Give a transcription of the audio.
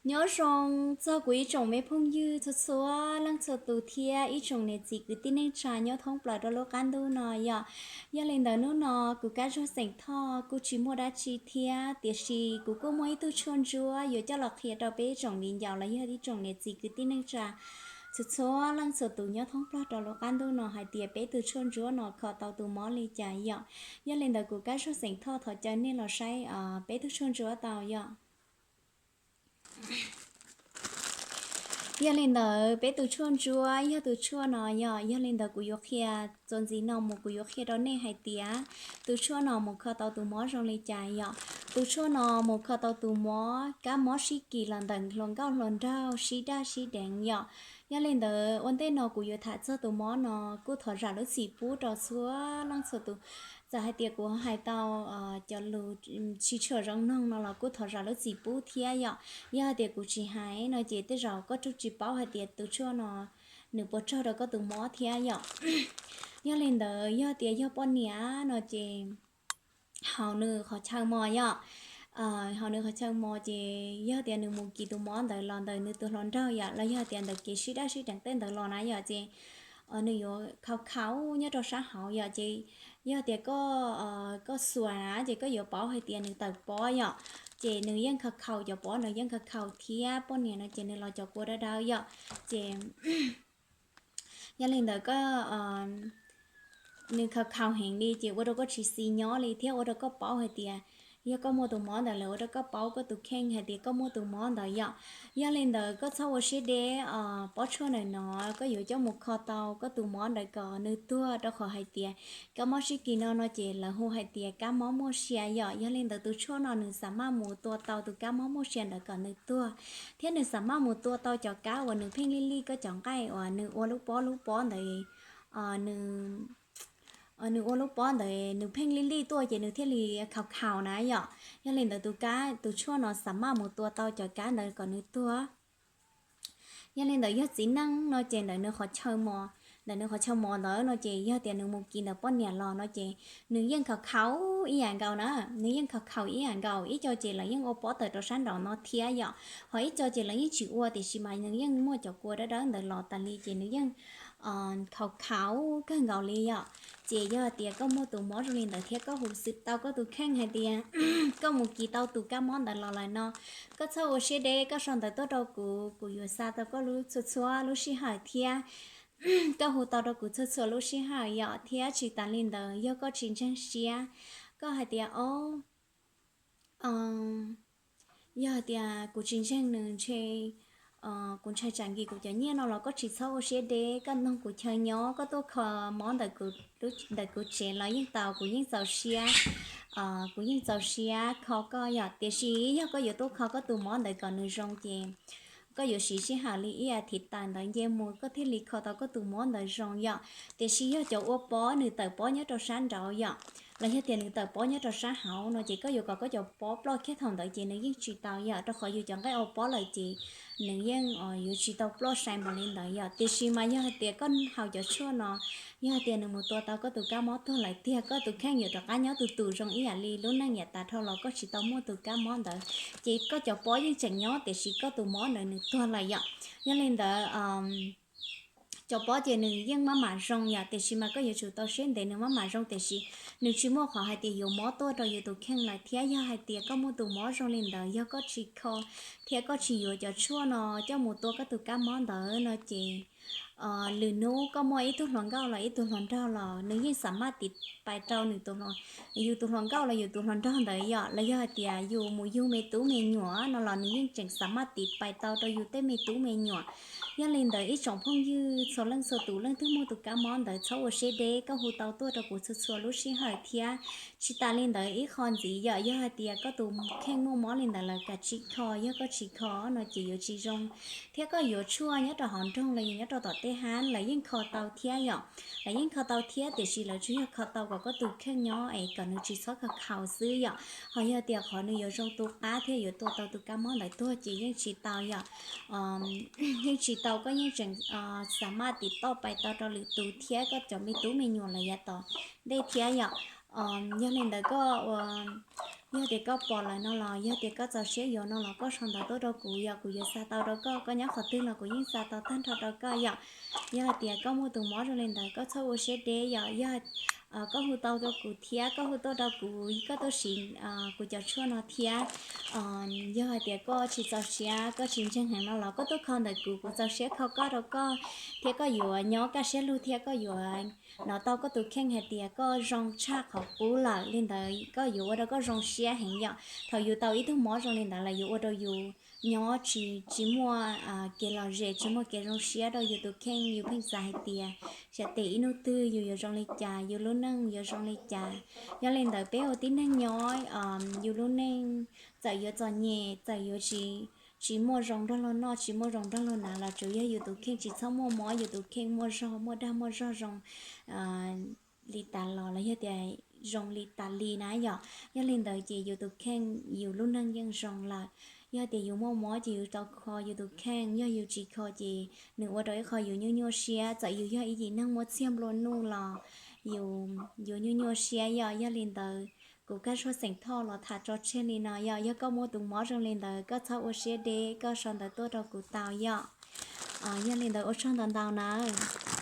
Nyob zoo txog kuv ib tsoom me phooj ywg txhua txhua leej txhua tus thiab ib tsoom niam txiv kwv tij neej tsa nyob thoob plaws rau lub qab ntuj no yom. Yog li ntawd hnub no kuv Kab Zuag xeem Thoj kuj tsis muaj dab tsi thiab, tiam sis kuv kuj muaj ib tug tshuaj ntsuab yuav coj los qhia rau peb ib tsoom viv ncaus los yog ib tsoom niam txiv kwv tij neej tsa txhua txhua leej txhua tus nyob thoob plaws rau lub qab ntuj no hais tias peb tug tshuaj ntsuab no kho tau tus mob li cas yom. Yog li ntawd kuv Kab Zuag xeem Thoj thov caw nej los saib peb tug tshuaj ntsuab tau yom. Yog li ntawd peb tus tshuaj ntsuab yog tus tshuaj no yom. Yog li ntawd kuv yuav qhia txuas ntxiv no mus kuv yuav qhia rau nej hais tias tus tshuaj no mus kho tau tus mob zoo li cas yom. Tus tshuaj no mus kho tau tus mob kab mob sib kis los ntawm hluas nkauj hluas nraug sib daj sib deev yom. Yog li ntawd ua ntej no kuv yuav tham txog tus mob no kuj thov zam lub txim pub rau txhua leej txhua tus. Txawm hais tias kuv hais tau cov lus tsis tshua zoo mloog no los kuj thov zam lub txim pub thiab yom. Yog hais tias kuv tsis hais no ces tej zaum koj tsuj tsis paub hais tias tus tshuaj no nws puas raug rau koj tus mob thiab yom. Yog li ntawd yog tias yog poj niam no ces hauv nws qhov chaw mos yom, hauv nws qhov chaw mos ces yog tias nws mus kis tus mob ntawd los ntawm nws tus hluas nraug yom los yog tias ntawm kev sib daj sib deev tej ntawd los na yom ces nws yuav khaus khaus nyob rau sab hauv yom ces yog tias koj xuas na ces koj yuav paub hais tias nws tawm pob yom, ces nws yeej khaus khaus cov pob no yeej khaus khaus thiab poj niam no ces nws los cov kua dawb dawb yom ces yog li ntawd koj nws khaus khaus heev li ces ua rau koj tsis xis nyob li thiab ua rau koj paub hais tias yog koj muaj tus mob ntawd lawm ua rau koj paub koj tus kheej hais tias koj muaj tus mob ntawd yom. Yog li ntawd koj txhob ua siab deb, pob tshuaj ntawm no koj yuav coj mus kho tau koj tus mob ntawd kom nws tuag rau qhov hais tias kab mob sib kis no no ces lawv hu hais tias kab mob muaj sia yom. Yog li ntawd tus tshuaj no nws xav maj mus tua tau tus kab mob muaj sia ntawd kom nws tuag, thiab nws xav maj mus tua tau cov kab uas nws pheej lij lij koj cov nqaij uas nws ua lub pob lub pob ntawd nws ua lub pob ntawd nws pheej lij lij tuaj ces nws thiaj li khaus khaus na yom. Yog li ntawd tus kab tus tshuaj no xav maj mus tua tau cov kab ntawd kom nws tuag. Yog li ntawd yog txiv neej no ces ntawm nws qhov chaw mos, ntawm nws qhov chaw mos ntawd no ces yog tias nws mus kis ntawm poj niam los no ces nws yeej khaus khaus ib yam nkaus na, nws yeej khaus khaus ib yam nkaus. Ib co ces lawv yeej ua pob tawm rau sab nraum no thiab yom, ho ib co ces lawv yeej tsis ua tiam sis mas nws yeej muaj cov kua dawb dawb ntawd los tas li ces nws yeej khaus khaus kawg nkaus li yom. Ces yog tias koj muaj tus mob zoo li ntawd thiab koj hu xwm tau koj tus kheej hais tias koj mus kis tau tus kab mob ntawd los lawm no, koj txhob ua siab deb, koj sau ntawv tuaj rau kuv, kuv yuav xa tau koj lub txhua txhua lub sij hawm thiab koj hu tau rau kuv txhua txhua lub sij hawm yom. Thiab tsis tas li ntawd yog koj tsis ntseeg siab, koj hais tias o yog hais tias kuv tsis ntseeg nws ntshe kuv ntshai tsam nkim kuv cov nyiaj no los koj tsis txhob ua siab deb, koj nrog kuv chaw nyob, koj tuaj kho mob ntawm kuv tsev los yeej tau, kuv yeej txaus siab, kuv yeej txaus siab kho koj yom. Tiam sis yog koj yuav tuaj kho koj tus mob ntawd kom nws zoo ces koj yuav siv sij hawm li ib as thiv tawm ntawd nce mus koj thiaj li kho tau koj tus mob ntawd zoo yom. Tiam sis yog cov ua pob nws tawm pob nyob rau sab nraud yom, los yog tias nws tawm pob nyob rau sab hauv no ces koj yuav kom koj cov pob ploj kiag thaum ntawd ces nws yeej tsis tau yom, rau qhov yus cov nqaij ua pob lawm ces nws yeej yuav tsis tau ploj sai npaum li ntawd yom. Tiam sis mas yog hais tias koj haus cov tshuaj no, yog hais tias nws mus tua tau koj tus kab mob tuag lawm tiag, koj tus kheej yuav rov qab nyob tus tus zoo ib yam li lub neej yav tas dhau los koj tsis tau muaj tus kab mob ntawd, ces koj cov pob yeej tseem nyob tiam sis koj tus mob ntawd nws tuag lawm yom. Yog li ntawd cov pob ces nws yeej maj mam zoo yom, tiam sis mas koj yuav tsum tau siab ntev nws maj mam zoo, tiam sis nws tsis muaj qhov hais tias yuav mob tuaj rau yus tus kheej lawm. Thiab yog hais tias koj muaj tus mob zoo li ntawd, yog koj tsis kho thiab koj tsis yuav cov tshuaj no coj mus tua koj tus kab mob ntawd no ces lwm hnub koj muaj ib tug hluas nkauj los ib tug hluas nraug los nws yeej xav maj tiv pais rau nws, yus tus hluas nkauj los yus tus hluas nraug ntawd yom, los yog hais tias yus mus yug me tub me nyuam no los nws yeej tseem xav maj tiv pais tau rau yus tej me tub me nyuam. Yog li ntawd ib tsoom phooj ywg txhua leej txhua tus leej twg muaj tus kab mob ntawd txhob ua siab deb, koj hu tau tuaj rau kuv txhua txhua lub sij hawm thiab. Tsis tas li ntawd ib qho ntxiv yom, yog hais tias koj tus kheej muaj mob li ntawd lawm kav tsij kho, yog koj tsis kho no ces yuav tsis zoo. Thiab koj yuav tshuaj nyob rau hauv nroog los yog nyob rau tom tej hab lawv yeej kho tau thiab yom, lawv yeej kho tau thiab, tiam sis lawv tsuas yog kho tau kom koj tus kheej nyob es kom nws tsis txhob khaus khaus xwb yom. Ho yog tias qhov nws yuav zoo tu qab thiab yuav tua tau tus kab mob ntawd tuag ces yeej tsis tau yom. Yeej tsis tau, koj yeej tseem xav maj tiv toj pais tau rau lwm tus thiab koj cov me tub me nyuam los yav tom ntej thiab yom. Yog li ntawd koj ua, yog tias koj pom lawm no los yog tias koj txaus siab yuav no los koj sau ntawv tuaj rau kuv yom, kuv yuav xa tau rau koj. Koj nyob qhov twg los kuv yeej xa tau tag nrho rau koj yom. Yog hais tias koj muaj tus mob zoo li ntawd koj txhob ua siab deb yom. Yog koj hu tau rau kuv thiab koj hu tuaj rau kuv, koj tuaj siv kuv cov tshuaj no thiab, yog hais tias koj tsis txaus siab, koj tsis ntseeg heev no los koj tuaj kho ntawm kuv, kuv txaus siab kho koj rau koj, thiab koj yuav nyob kaj siab lug thiab koj yuav hnov tau koj tus kheej hais tias koj zoo tshaj qhov qub lawm. Li ntawd koj yuav ua rau koj zoo siab heev yom. Thaum yus tau ib tug mob zoo li ntawd lawm yuav ua rau yus nyob tsis, tsis muaj kev lom zem, tsis muaj kev zoo siab rau yus tus kheej. Yus pheej xav hais tias xyov tes ib hnub twg yus yuav zoo li cas, yus lub neej yuav zoo li cas. Yog li ntawd peb ua tib neeg nyob, yus lub neej txawm yuav txom nyem, txawm yuav tsis, tsis muaj zoo nrog luag noj, tsis muaj zoo nrog luag hnav los tsuas yog yus tus kheej tsis txhob muaj mob, yus tus kheej muaj zog, muaj dag muaj zog zoo li tas los los yog tias zoo li tas li na yom. Yog li ntawd ces yus tus kheej yus lub neej yeej zoo lawm. Yog tias yus muaj mob ces yus tau kho yus tus kheej, yog yus tsis kho ces nws ua rau ib qho yus nyuaj nyuaj siab. Txawm yus yog ib yim neeg muaj txiag nplua nuj los yus, yus nyuaj nyuaj siab yom. Yog li ntawd kuv Kab Suab xeem Thoj los tham tso tseg li no yom. Yog koj muaj tus mob zoo li ntawd koj txhob ua siab deb, koj sau ntawv tuaj rau kuv tau yom. Yog li ntawd ua tsaug ntau ntau nawb.